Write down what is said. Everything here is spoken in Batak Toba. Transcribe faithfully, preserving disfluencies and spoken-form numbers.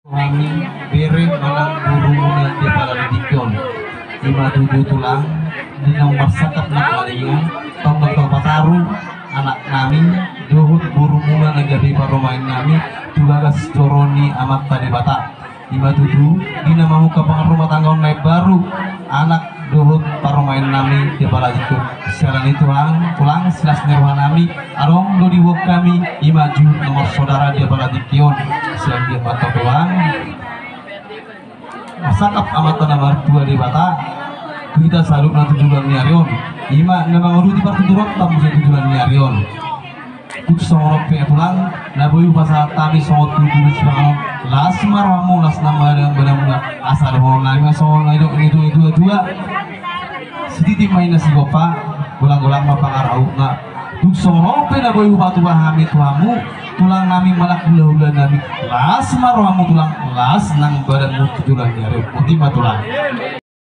Nami, bere manang borumuna di apala di tingki on. Ima tutu tulang, di na marsangkap nangkaningan, tongtong tau pataru anak nami dohot borumuna na gabe parumaen nami tu bagas joro ni Amanta Debata. Ima tutu, di na mamungka pangarrumah tanggaon na imbaru, anak dohot parumaen nami di apala tingki on. Siala ni i tulang, tulang, silas ni roha nami, adong do diboan hami, ima ju na marsaudara di apala tingki on. Siala ni i ma tulang, marsangkap Amanta na martua Debata tu hita saluhutna tu joloan ni ari on. Ima na manguduti partuturonta muse tu joloan ni ari on. Tung songon on pe tulang, na boi hupasahat hami songon tutu di sipanganon, las ma rohamu, las nang badanmuna, asa dohonon nami ma songon na nidok ni tua-tua. Sititi ma inna sigompa, golang-golang ma pangarahutna. Tung songon on pe na boi hupatupa hami tu hamu, tulang nami manang hula-hula nami, las ma rohamu tulang, las nang badanmu tu joloan ni ari on. Botima tulang.